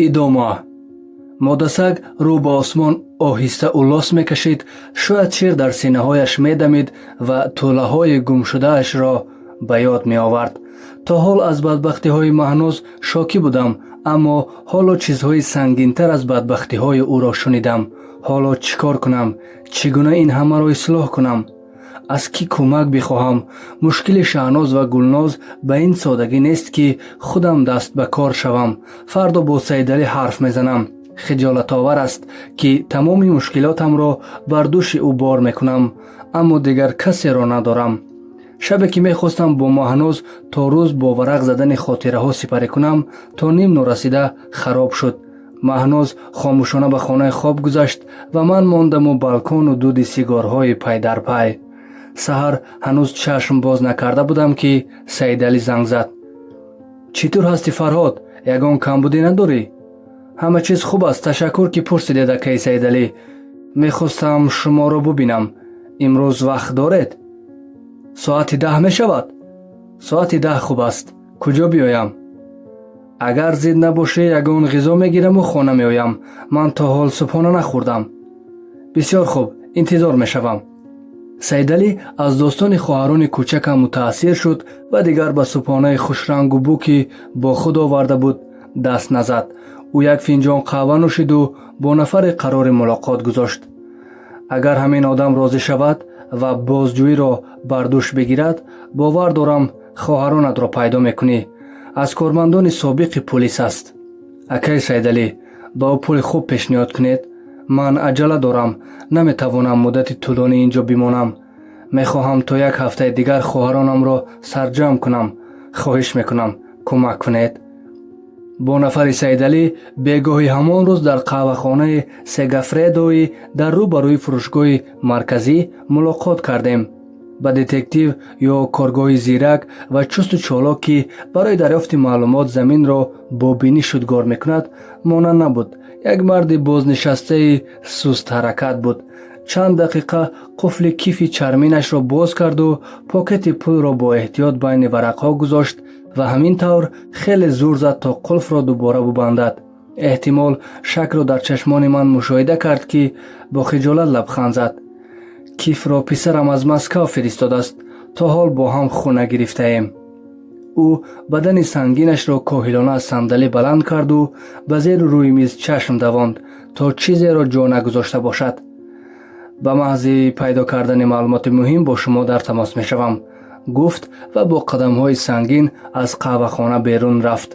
Идома. Модасаг рӯ ба осмон оҳиста улос мекашид. Шояд шер дар синаҳояш медамид ва тӯлаҳои гумшудаашро ба ёд меовард. То ҳол аз бадбахтиҳои Маҳноз шокӣ будам, аммо ҳоло чизҳои сангинтар аз бадбахтиҳои ӯро шунидам. Ҳоло чӣ кор кунам? Чӣ гуна ин ҳамаро ислоҳ кунам? Аз кӣ кӯмак бихоҳам? Мушкили Шаҳноз ва Гулноз ба ин содагӣ нест, ки худам даст ба кор шавам. Фардо бо Саидалӣ ҳарф мезанам. Хиҷолатовар аст, ки тамоми мушкилотамро бар дӯши ӯ бор мекунам, аммо дигар касеро надорам. Шабе ки мехостам бо Маҳноз то рӯз бо варақ задани хотираҳо сипарӣ кунам, то ним норасида хароб шуд. Маҳноз хомӯшона ба хонаи хоб гузашт ва ман мондаму балкону дуди сигорҳои пайдарпай. Саҳар ҳанӯз чашм боз накарда будам, ки Саидалӣ занг зад. «Чӣ тур ҳастӣ, Фарҳод? Ягон камбудӣ надорӣ?» «Ҳама чиз хуб аст, ташаккур, ки пурсидед, акаи Саидалӣ. Мехостам шуморо бубинам. Имрӯз вақт доред? Соати 10 мешавад?» «Соати 10 хуб аст. Куҷо биёям?» «Агар зид набошӣ, ягон ғизо мегираму хона меоям. Ман то ҳол субҳона нахӯрдам». «Бисёр хуб, интизор мешавам». Саидалӣ аз достони хоҳарони кӯчакам мутаассир шуд ва дигар ба субҳонаи хушрангу бу, ки бо худ оварда буд, даст назад. Ӯ як финҷон қаҳва нӯшиду бо нафаре қарори мулоқот гузошт. «Агар ҳамин одам розӣ шавад ва бозҷӯиро бар дӯш бигирад, бовар дорам, хоҳаронатро пайдо мекунӣ. Аз кормандони собиқи пулис аст». «Акаи Саидалӣ, ба ӯ пули хуб пешниҳод кунед. Ман аҷала дорам, наметавонам муддати тӯлонӣ ин ҷо бимонам. Мехоҳам то як ҳафтаи дигар хоҳаронамро сарҷамъ кунам. Хоҳиш мекунам, кӯмак кунед». Бо нафари Саидалӣ бегоҳи ҳамон рӯз дар қаҳвахонаи Сегафредои дар рӯ ба рӯи фурӯшгоҳи марказӣ мулоқот кардем. Ба детектив ё коргоҳи зирак ва чусту чолок, ки барои дарёфти маълумот заминро бо бинӣ шудгор мекунад, монанд набуд. Як марди бознишастаи сустҳаракат буд. Чанд дақиқа қуфли кифи чарминашро боз карду покети пулро бо эҳтиёт байни варақҳо гузошт ва ҳамин тавр хеле зур зад, то қулфро дубора бубандад. Эҳтимол, шакро дар чашмони ман мушоҳида кард, ки бо хиҷолат лабханд зад: «Кифро писарам аз Москав фиристодааст. То ҳол бо ҳам хона гирифтаем». Ӯ бадани сангинашро коҳилона аз сандалӣ баланд карду ба зеру рӯи миз чашм давонд, то чизеро ҷо нагузошта бошад. «Ба маҳзи пайдо кардани маълумоти муҳим бо шумо дар тамос мешавам», гуфт ва бо қадамҳои сангин аз қаҳвахона берун рафт.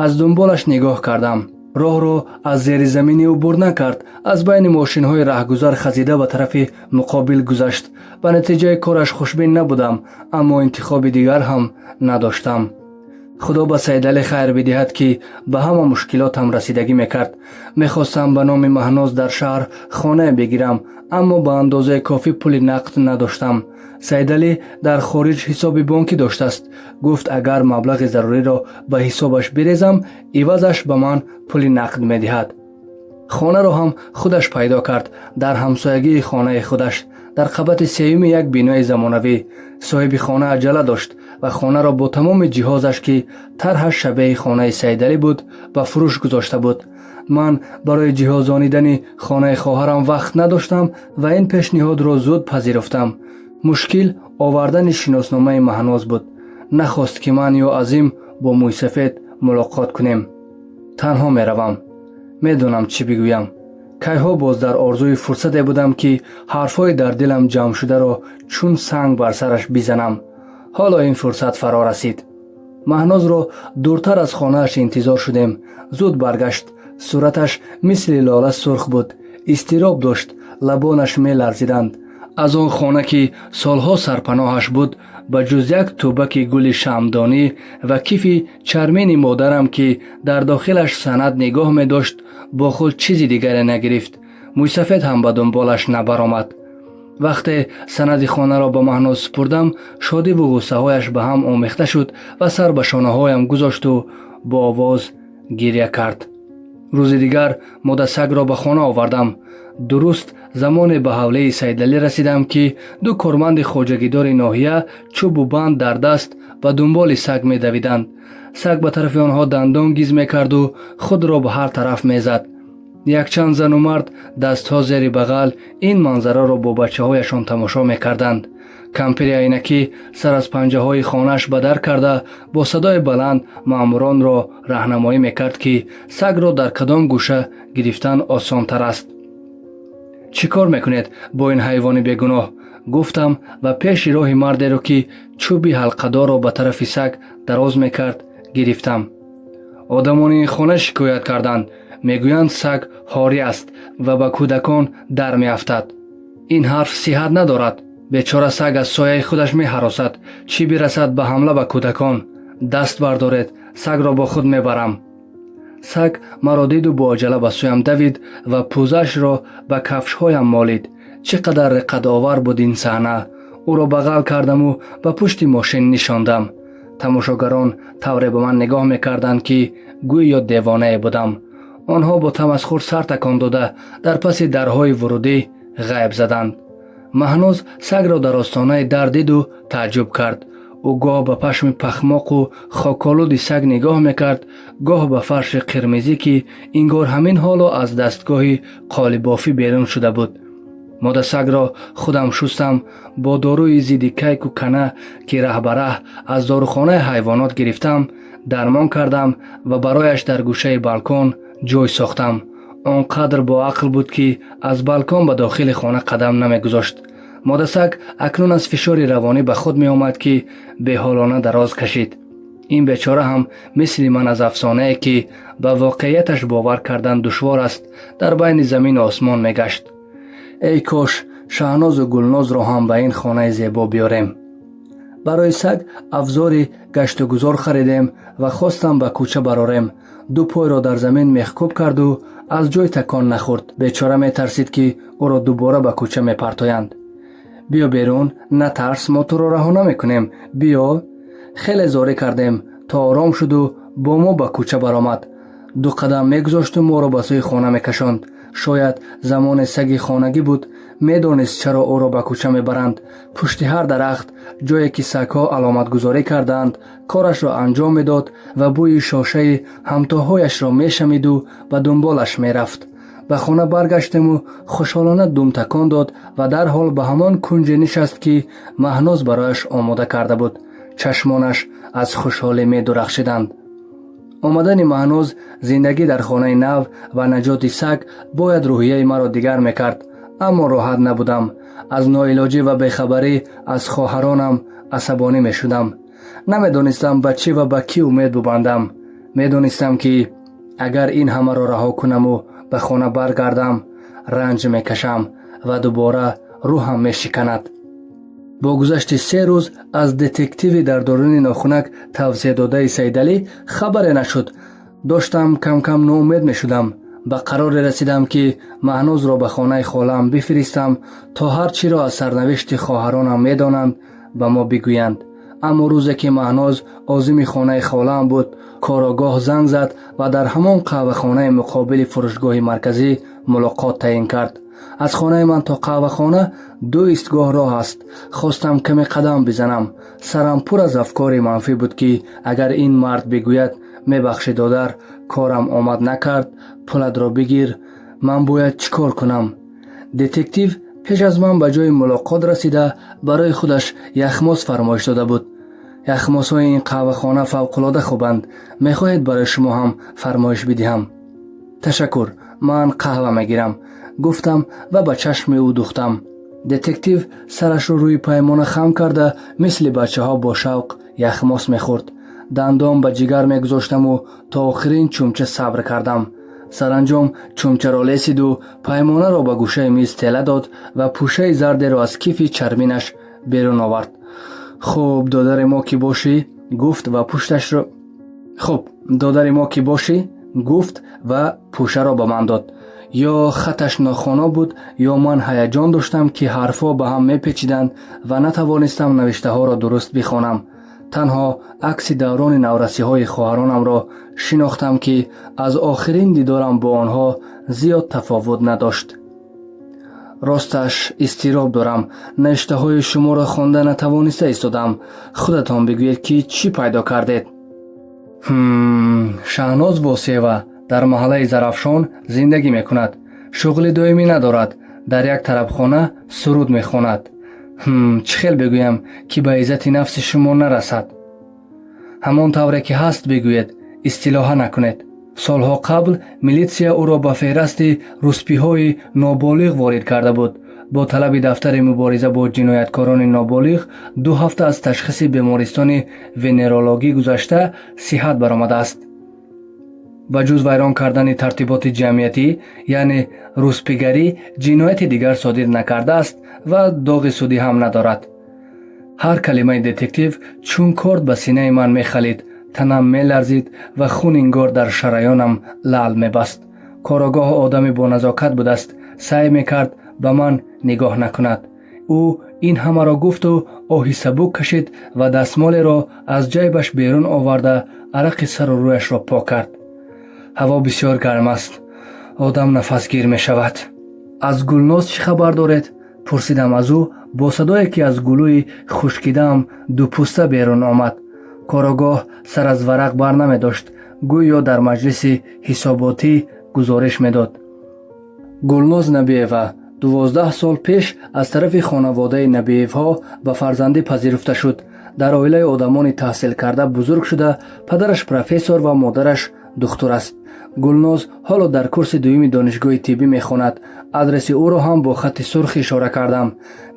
Аз дунболаш нигоҳ кардам. Роҳро аз зеризаминӣ убур накард, аз байни мошинҳои раҳгузар хазида ба тарафи муқобил гузашт. Ба натиҷаи кораш хушбин набудам, аммо интихоби дигар ҳам надоштам. Худо ба Саидалӣ хайр бидиҳад, ки ба ҳама мушкилотам расидагӣ мекард. Мехостам ба номи Маҳноз дар шаҳр хонае бигирам, аммо ба андозаи кофӣ пули нақд надоштам. Саидалӣ дар хориҷ ҳисоби бонкӣ доштааст. Гуфт, агар маблағи заруриро ба ҳисобаш бирезам, ивазаш ба ман пули нақд медиҳад. Хонаро ҳам худаш пайдо кард, дар ҳамсоягии хонаи худаш, дар қабати сеюми як бинои замонавӣ. Соҳиби хона аҷала дошт ва хонаро бо тамоми ҷиҳозаш, ки тарҳаш шабеҳи хонаи Саидалӣ буд, ба фурӯш гузошта буд. Ман барои ҷиҳозонидани хонаи хоҳарам вақт надоштам ва ин пешниҳодро зуд пазируфтам. Мушкил овардани шиносномаи Маҳноз буд. Нахост, ки ман ё Азим бо мӯйсафед мулоқот кунем. Танҳо меравам. Медонам, чӣ бигӯям. Кайҳо боз дар орзуи фурсате будам, ки ҳарфҳои дар дилам ҷамъшударо чун санг бар сараш бизанам. Ҳоло ин фурсат фаро расид. Маҳнозро дуртар аз хонааш интизор шудем. Зуд баргашт. Сураташ мисли лола сурх буд, изтироб дошт, лабонаш меларзиданд. Аз он хона, ки солҳо сарпаноҳаш буд, ба ҷуз як тӯбаки гули шамъдонӣ ва кифи чармини модарам, ки дар дохилаш санад нигоҳ медошт, бо худ чизи дигаре нагирифт. Мӯйсафед ҳам ба дунболаш набаромад. Вақте санади хонаро ба Маҳноз супурдам, шодиву ғуссаҳояш ба ҳам омехта шуд ва сар ба шонаҳоям гузошту бо овоз гиря кард. Рӯзи дигар модасагро ба хона овардам. Дуруст замоне ба ҳавлии Саидалӣ расидам, ки ду корманди хоҷагидори ноҳия чӯбу банд дар даст ба ба дунболи саг медавиданд. Саг ба тарафи онҳо дандон гиз мекарду худро ба ҳар тараф мезад. Якчанд зану мард дастҳо зери бағал ин манзараро бо бачаҳояшон тамошо мекарданд. Кампири айнакӣ сар аз панҷаҳои хонааш ба дар карда, бо садои баланд маъмуронро раҳнамоӣ мекард, ки сагро дар кадом гӯша гирифтан осонтар аст. «Чӣ кор мекунед бо ин ҳайвони бегуноҳ?» гуфтам ва пеши роҳи мардеро, ки чӯби ҳалқадорро ба тарафи саг дароз мекард, гирифтам. «Одамони ин хона шикоят карданд. Мегӯянд, саг ҳорӣ аст ва ба кӯдакон дар меафтад. Ин ҳарф сиҳат надорад. Бечора саг аз сояи худаш меҳаросад, чӣ бирасад ба ҳамла ба кӯдакон. Даст бардоред, сагро бо худ мебарам». Саг маро диду бо аҷала ба сӯям давид ва пӯзаашро ба кафшҳоям молид. Чӣ қадар реққатовар буд ин саҳна! Ӯро бағал кардаму ба пушти мошин нишондам. Тамошогарон тавре ба ман нигоҳ мекарданд, ки гӯё девонае будам. Онҳо бо тамасхур сар такон дода, дар паси дарҳои вурудӣ ғайб заданд. Маҳноз сагро дар остонаи дар диду тааҷҷуб кард. Ӯ гоҳ ба пашми пахмоқу хоколуди саг нигоҳ мекард, гоҳ ба фарши қирмизӣ, ки ингор ҳамин ҳоло аз дастгоҳи қолибофӣ берун шуда буд. Модасагро худам шустам, бо доруи зидди кайку кана, ки раҳ ба раҳ аз дорухонаи ҳайвонот гирифтам, дармон кардам ва барояш дар гӯшаи балкон ҷой сохтам. Он қадр боақл буд, ки аз балкон ба дохили хона қадам намегузошт. Модасаг акнун аз фишори равонӣ ба худ меомад, ки беҳолона дароз кашид. Ин бечора ҳам мисли ман аз афсонае, ки ба воқеияташ бовар кардан душвор аст, дар байни замину осмон мегашт. Эй кош Шаҳнозу Гулнозро ҳам ба ин хонаи зебо биёрем. Барои саг афзори гаштугузор харидем ва хостам ба кӯча барорем. Ду пойро дар замин мехкӯб карду аз ҷой такон нахӯрд. Бечора метарсид, ки ӯро дубора ба кӯча мепартоянд. «Биё берун, натарс, мо туро раҳо намекунем, биё», хеле зорӣ кардем, то ором шуду бо мо ба кӯча баромад. Ду қадам мегузошту моро ба сӯи хона мекашонд. Шояд замоне саги хонагӣ буд, медонист, чаро ӯро ба кӯча мебаранд. Пушти ҳар дарахт, ҷое ки сагҳо аломатгузорӣ кардаанд, корашро анҷом медод ва бӯи шошаи ҳамтоҳояшро мешамиду ба дунболаш мерафт. Ба хона баргаштему хушҳолона дум такон дод ва дарҳол ба ҳамон кунҷе нишаст, ки Маҳноз барояш омода карда буд. Чашмонаш аз хушҳолӣ медурахшиданд. Омадани Маҳноз, зиндагӣ дар хонаи нав ва наҷоти саг бояд рӯҳияи маро дигар мекард, аммо роҳат набудам. Аз ноилоҷӣ ва бехабарӣ аз хоҳаронам асабонӣ мешудам. Намедонистам, ба чӣ ва ба кӣ умед бубандам. Медонистам, ки агар ин ҳамаро раҳо кунаму ба хона баргардам, ранҷ мекашам ва дубора рӯҳам мешиканад. Бо гузашти 3 рӯз аз детективи дар доруни нохунак тавсия додаи Саидалӣ хабаре нашуд. Доштам кам-кам ноумед мешудам. Ба қароре расидам, ки Маҳнозро ба хонаи холаам бифиристам, то ҳар чиро аз сарнавишти хоҳаронам медонанд, ба мо бигӯянд. Аммо рӯзе ки Маҳноз озими хонаи холаам буд, корогоҳ занг зад ва дар ҳамон қаҳвахонаи муқобили фурӯшгоҳи марказӣ мулоқот таъин кард. Аз хонаи ман то қаҳвахона ду истгоҳ роҳ аст. Хостам каме қадам бизанам. Сарам пур аз афкори манфӣ буд, ки агар ин мард бигӯяд: «Мебахшӣ, додар, корам омад накард, пулатро бигир», ман бояд чӣ кор кунам? Детектив пеш аз ман ба ҷои мулоқот расида, барои худаш яхмоз фармоиш дода буд. «Яхмозҳои ин қаҳвахона фавқулода хубанд. Мехоҳед, барои шумо ҳам фармоиш бидиҳам?» «Ташаккур, ман қаҳва мегирам», гуфтам ва ба чашми ӯ духтам. Детектив сарашро рӯи паймона хам карда, мисли бачаҳо бо шавқ яхмоз мехӯрд. Дандон ба ҷигар мегузоштаму то охирин чумча сабр кардам. Саранҷом чумчаро лесиду паймонаро ба гӯшаи миз тела дод ва пӯшаи зардеро аз кифи чарминаш берун овард. «Хуб, додари мо кӣ бошӣ?» гуфт ва пушташро «Хуб, додари мо кӣ бошӣ?» гуфт ва пӯшаро ба ман дод. Ё хаташ нохоно буд, ё ман ҳаяҷон доштам, ки ҳарфҳо ба ҳам мепечиданд ва натавонистам навиштаҳоро дуруст бихонам. Танҳо акси даврони наврасиҳои хоҳаронамро шинохтам, ки аз охирин дидорам бо онҳо зиёд тафовут надошт. Росташ, изтироб дорам. Навиштаҳои шуморо хонда натавониста истодам. Худатон бигӯед, ки чӣ пайдо кардед. Шаҳноз Восева дар маҳаллаи Зарафшон зиндагӣ мекунад. Шуғли доимӣ надорад. Дар як тарабхона суруд мехонад. Чӣ хел бигӯям, ки ба иззати нафси шумо нарасад? Ҳамон тавре ки ҳаст бигӯед, истилоҳа накунед. Солҳо қабл милитсия ӯро ба феҳрасти рӯспиҳои ноболиғ ворид карда буд. Бо талаби дафтари мубориза бо ҷинояткорони ноболиғ 2 ҳафта аз ташхиси бемористони венерологӣ гузашта, сиҳат баромадааст. Ба ҷуз вайрон кардани тартиботи ҷамъиятӣ, яъне рӯспигарӣ, ҷинояти дигар содир накардааст ва доғи судӣ ҳам надорад. Ҳар калимаи детектив чун корд ба синаи ман мехалид. Танам меларзид ва хун ингор дар шараёнам лаъл мебаст. Корогоҳ одами боназокат будааст. Саъй мекард ба ман нигоҳ накунад. Ӯ ин ҳамаро гуфту оҳи сабук кашид ва дастмолеро аз ҷайбаш берун оварда, арақи сару рӯяшро пок кард. Ҳаво бисёр гарм аст, одам нафасгир мешавад. Аз Гулноз чӣ хабар доред? Пурсидам аз ӯ бо садое, ки аз гулӯи хушкидаам дупӯста берун омад. Корогоҳ сар аз варақ бар намедошт, гӯё дар маҷлиси ҳисоботӣ гузориш медод. Гулноз Набиева 12 сол пеш аз тарафи хонаводаи Набиевҳо ба фарзандӣ пазируфта шуд. Дар оилаи одамони таҳсилкарда бузург шуда, падараш профессор ва модараш духтур аст. Гулноз ҳоло дар курси дуюми донишгоҳи тиббӣ мехонад. Адреси ӯро ҳам бо хатти сурх ишора кардам.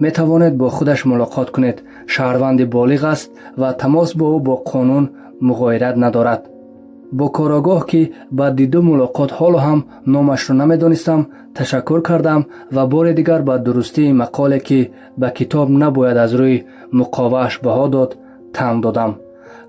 Метавонед бо худаш мулоқот кунед. Шаҳрванди болиғ аст ва тамос бо ӯ бо қонун муғоират надорад. Бо корогоҳ, ки баъди ду мулоқот ҳоло ҳам номашро намедонистам, ташаккур кардам ва бори дигар ба дурустии мақоле, ки ба китоб набояд аз рӯи муқовааш баҳо дод, тан додам.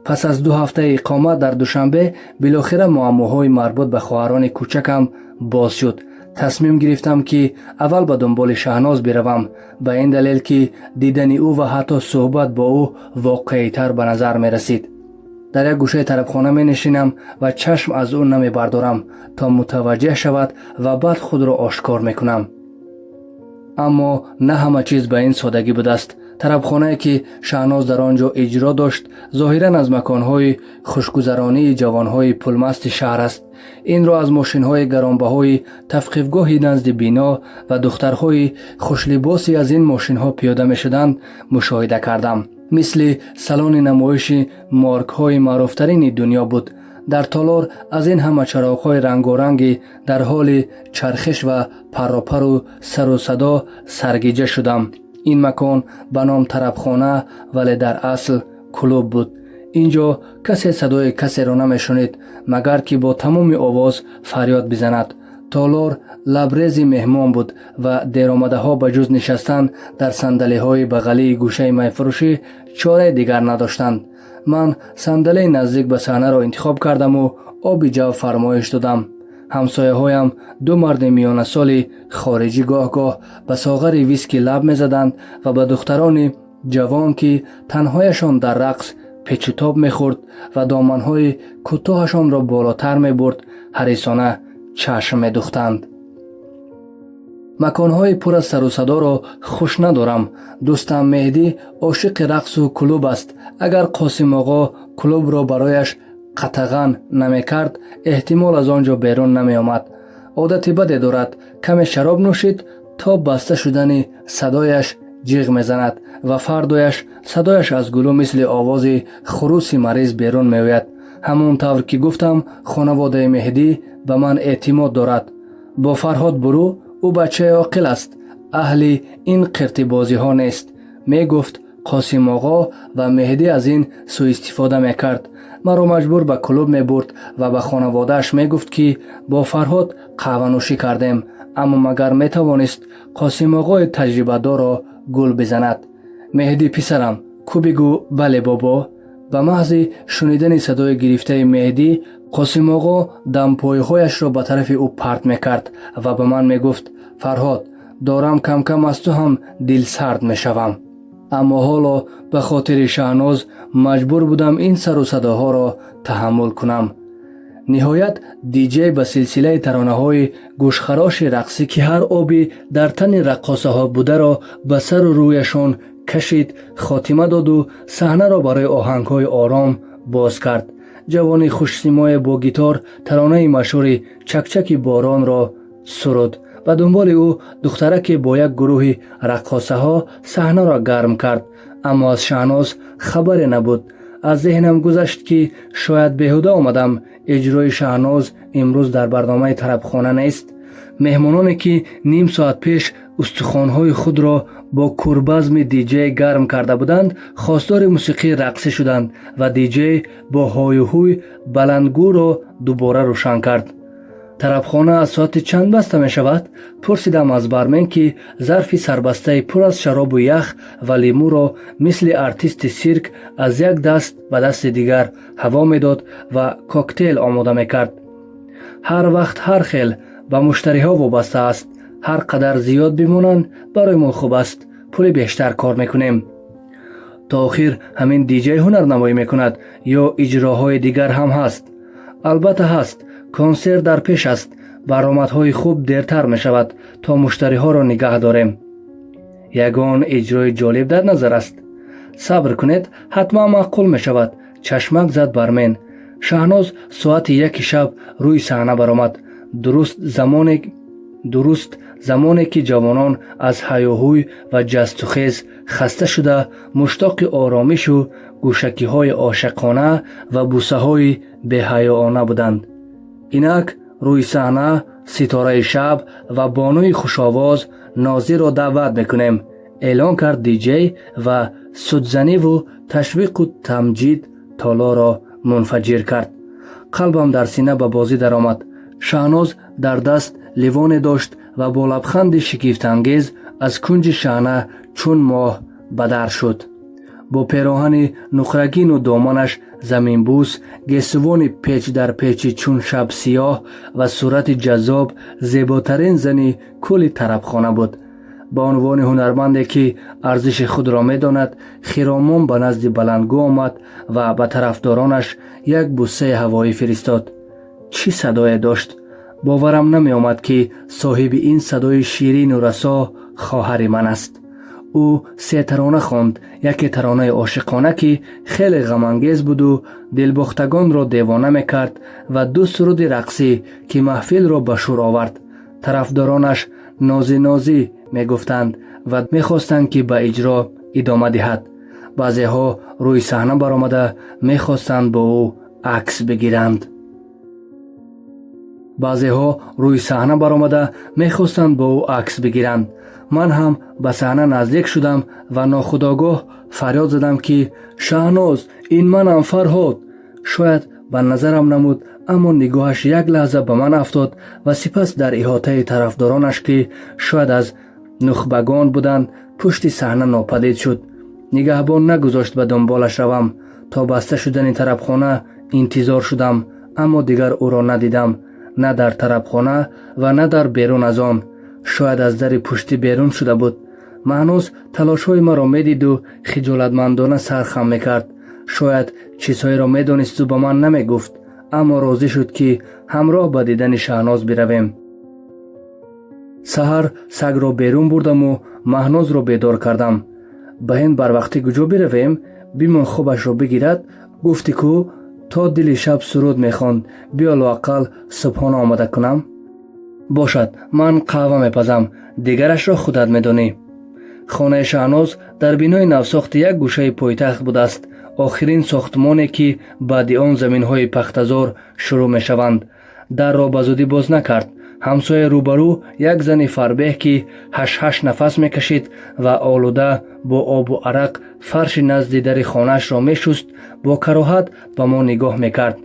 Пас аз 2 ҳафтаи иқомат дар Душанбе билохира муаммоҳои марбут ба хоҳарони кӯчакам боз шуд. Тасмим гирифтам, ки аввал ба дунболи Шаҳноз биравам, ба ин далел, ки дидани ӯ ва ҳатто суҳбат бо ӯ воқеитар ба назар мерасид. Дар як гӯшаи тарабхона менишинам ва чашм аз ӯ намебардорам, то мутаваҷҷеҳ шавад ва баъд худро ошкор мекунам. Аммо на ҳама чиз ба ин содагӣ будааст. Тарабхонае, ки Шаҳноз дар он ҷо иҷро дошт, зоҳиран аз маконҳои хушгузаронии ҷавонҳои пулмасти шаҳр аст. Инро аз мошинҳои гаронбаҳои тавқифгоҳи назди бино ва духтарҳои хушлибосе аз ин мошинҳо пиёда мешуданд, мушоҳида кардам. Мисли салони намоиши маркҳои маъруфтарини дунё буд. Дар толор аз ин ҳама чароғҳои рангоранги дар ҳоли чархиш ва парропару сару садо саргиҷа шудам. Ин макон ба ном тарабхона, вале дар асл клуб буд. Ин ҷо касе садои касеро намешунид, магар ки бо тамоми овоз фарёд бизанад. Толор лабрези меҳмон буд ва деромадаҳо ба ҷуз нишастан дар сандалиҳои бағалии гӯшаи майфурӯшӣ чораи дигар надоштанд. Ман сандалии наздик ба саҳнаро интихоб кардаму оби ҷав фармоиш додам. Ҳамсояҳоям, ду марди миёнасоли хориҷӣ, гоҳ-гоҳ ба соғари виски лаб мезаданд ва ба духтарони ҷавон, ки танҳояшон дар рақс печутоб мехӯрд ва доманҳои кӯтоҳашонро болотар мебурд, ҳарисона чашм медухтанд. Маконҳои пур аз сару садоро хуш надорам. Дӯстам Меҳдӣ ошиқи рақсу клуб аст. Агар Қосимоғо клубро барояш қатаған намекард, эҳтимол аз он ҷо берун намеомад. Одати баде дорад: каме шароб нӯшид, то баста шудани садояш ҷиғ мезанад ва фардояш садояш аз гулӯ мисли овози хуруси мариз берун меояд. Ҳамон тавр ки гуфтам, хонаводаи Меҳдӣ ба ман эътимод дорад. Бо Фарҳод бурӯ, ӯ бачаи оқил аст, аҳли ин қиртибозиҳо нест, мегуфт Қосимоғо ва Меҳдӣ аз ин сӯистифода мекард. Маро маҷбур ба клуб мебурд ва ба хонаводааш мегуфт, ки бо Фарҳод қаҳванӯшӣ кардем. Аммо магар метавонист Қосимоғои таҷрибадорро гул бизанад? Меҳдӣ, писарам, ку бигӯ. Бале, бобо. Ба маҳзи шунидани садои гирифтаи Меҳдӣ, Қосимоғо дампойҳояшро ба тарафи ӯ парт мекард ва ба ман мегуфт: «Фарҳод, дорам кам-кам аз ту ҳам дилсард мешавам». Аммо ҳоло ба хотири Шаҳноз маҷбур будам ин сару садоҳоро таҳаммул кунам. Ниҳоят, диҷей ба силсилаи таронаҳои гӯшхароши рақсӣ, ки ҳар оби дар тани раққосаҳо бударо ба сару рӯяшон кашид, хотима доду саҳнаро барои оҳангҳои ором боз кард. Ҷавони хушсимое бо гитор таронаи машҳури «Чакчаки боронро» суруд. Ба дунболи ӯ духтараке бо як гурӯҳи раққосаҳо саҳнаро гарм кард, аммо аз Шаҳноз хабаре набуд. Аз зеҳнам гузашт, ки шояд беҳуда омадам. Иҷрои Шаҳноз имрӯз дар барномаи тарабхона нест. Меҳмононе, ки ним соат пеш устухонҳои худро бо курбазми диҷей гарм карда буданд, хостори мусиқии рақсӣ шуданд ва диҷей бо ҳою-ҳуй баландгӯро дубора рӯшан кард. Тарабхона аз соати чанд баста мешавад? Пурсидам аз бармен, ки зарфи сарбастаи пур аз шаробу ях ва лимӯро мисли артисти сирк аз як даст ба дасти дигар ҳаво медод ва коктейл омода мекард. Ҳар вақт ҳар хел, ба муштариҳо вобаста аст. Ҳар қадар зиёд бимонанд, барои мо хуб аст, пули бештар кор мекунем. То охир ҳамин диҷей ҳунарнамоӣ мекунад ё иҷроҳои дигар ҳам ҳаст? Албатта ҳаст, консерт дар пеш аст. Баромадҳои хуб дертар мешавад, то муштариҳоро нигаҳ дорем. Ягон иҷрои ҷолиб дар назар аст? Сабр кунед, ҳатман маъқул мешавад, чашмак зад бармен. Шаҳноз соати 1-и шаб рӯи саҳна баромад. Дуруст замоне, ки ҷавонон аз ҳаёҳӯй ва ҷастухез хаста шуда, муштоқи оромишу гӯшакиҳои ошиқона ва бусаҳои беҳаёона буданд. Инак, рӯи саҳна ситораи шаб ва бонуи хушовоз Нозиро даъват мекунем, эълон кард диҷей ва судзаниву ташвиқу тамҷид толорро мунфаҷир кард. Қалбам дар сина ба бозӣ даромад. Шаҳноз дар даст ливоне дошт ва бо лабханди шигифтангез аз кунҷи саҳна чун моҳ бадар шуд. Бо пероҳани нуқрагину доманаш заминбӯс, гесувони печ дар печи чун шаб сиёҳ ва сурати ҷаззоб зеботарин зани кулли тарабхона буд. Ба унвони ҳунарманде, ки арзиши худро медонад, хиромон ба назди баландгӯ омад ва ба тарафдоронаш як бусаи ҳавоӣ фиристод. Чӣ садое дошт! Боварам намеомад, ки соҳиби ин садои ширину расо хоҳари ман аст. Ӯ се тарона хонд: яке таронаи ошиқона, ки хеле ғамангез буду дилбохтагонро девона мекард, ва ду суруди рақсӣ, ки маҳфилро ба шӯр овард. Тарафдоронаш «Нозӣ, Нозӣ» мегуфтанд ва мехостанд, ки ба иҷро идома диҳад. Баъзеҳо рӯи саҳна баромада мехостанд бо ӯ акс бигиранд. Баъзеҳо рӯи саҳна баромада мехостанд бо ӯ акс бигиранд. Ман ҳам ба саҳна наздик шудам ва нохудогоҳ фарёд задам, ки «Шаҳноз, ин манам, Фарҳод». Шояд ба назарам намуд, аммо нигоҳаш як лаҳза ба ман афтод ва сипас дар иҳотаи тарафдоронаш, ки шояд аз нухбагон буданд, пушти саҳна нопадид шуд. Нигаҳбон нагузошт ба дунболаш равам. То баста шудани тарабхона интизор шудам, аммо дигар ӯро надидам, на дар тарабхона ва на дар берун аз он. Шояд аз дари пуштӣ берун шуда буд. Маҳноз талошҳои маро медиду хиҷолатмандона сар хам мекард. Шояд чизҳоеро медонисту ба ман намегуфт, аммо розӣ шуд, ки ҳамроҳ ба дидани Шаҳноз биравем. Саҳар сагро берун бурдаму Маҳнозро бедор кардам. Ба ин барвақтӣ куҷо биравем? Бимон, хобашро бигирад. Гуфтӣ ку, то дили шаб суруд мехонд. Биё, лоақал субҳона омода кунам. Бошад, ман қаҳва мепазам, дигарашро худат медонӣ. Хонаи Шаҳноз дар бинои навсохти як гӯшаи пойтахт будааст, охирин сохтмоне, ки баъди он заминҳои пахтазор шурӯъ мешаванд. Дарро ба зудӣ боз накард. Ҳамсояи рӯбарӯ, як зани фарбеҳ, ки ҳаш-ҳаш нафас мекашид ва олуда бо обу арақ фарши назди дари хонаашро мешуст, бо кароҳат ба мо нигоҳ мекард.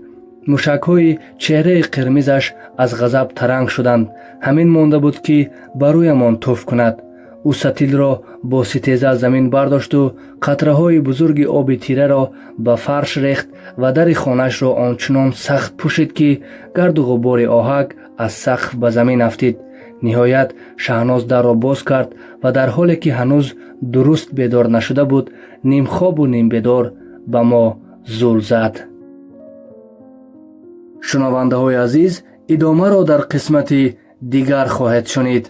Мушакҳои чеҳраи қирмизаш аз ғазаб таранг шуданд. Ҳамин монда буд, ки ба рӯямон туф кунад. Ӯ сатилро бо ситеза аз замин бардошту қатраҳои бузурги оби тираро ба фарш рехт ва дари хонаашро ончунон сахт пӯшид, ки гарду ғубори оҳак аз сақф ба замин афтид. Ниҳоят Шаҳноз дарро боз кард ва дар ҳоле ки ҳанӯз дуруст бедор нашуда буд, нимхобу нимбедор ба мо зул зад. Шунавандаҳои азиз, идомаро дар қисмати дигар хоҳед шунид.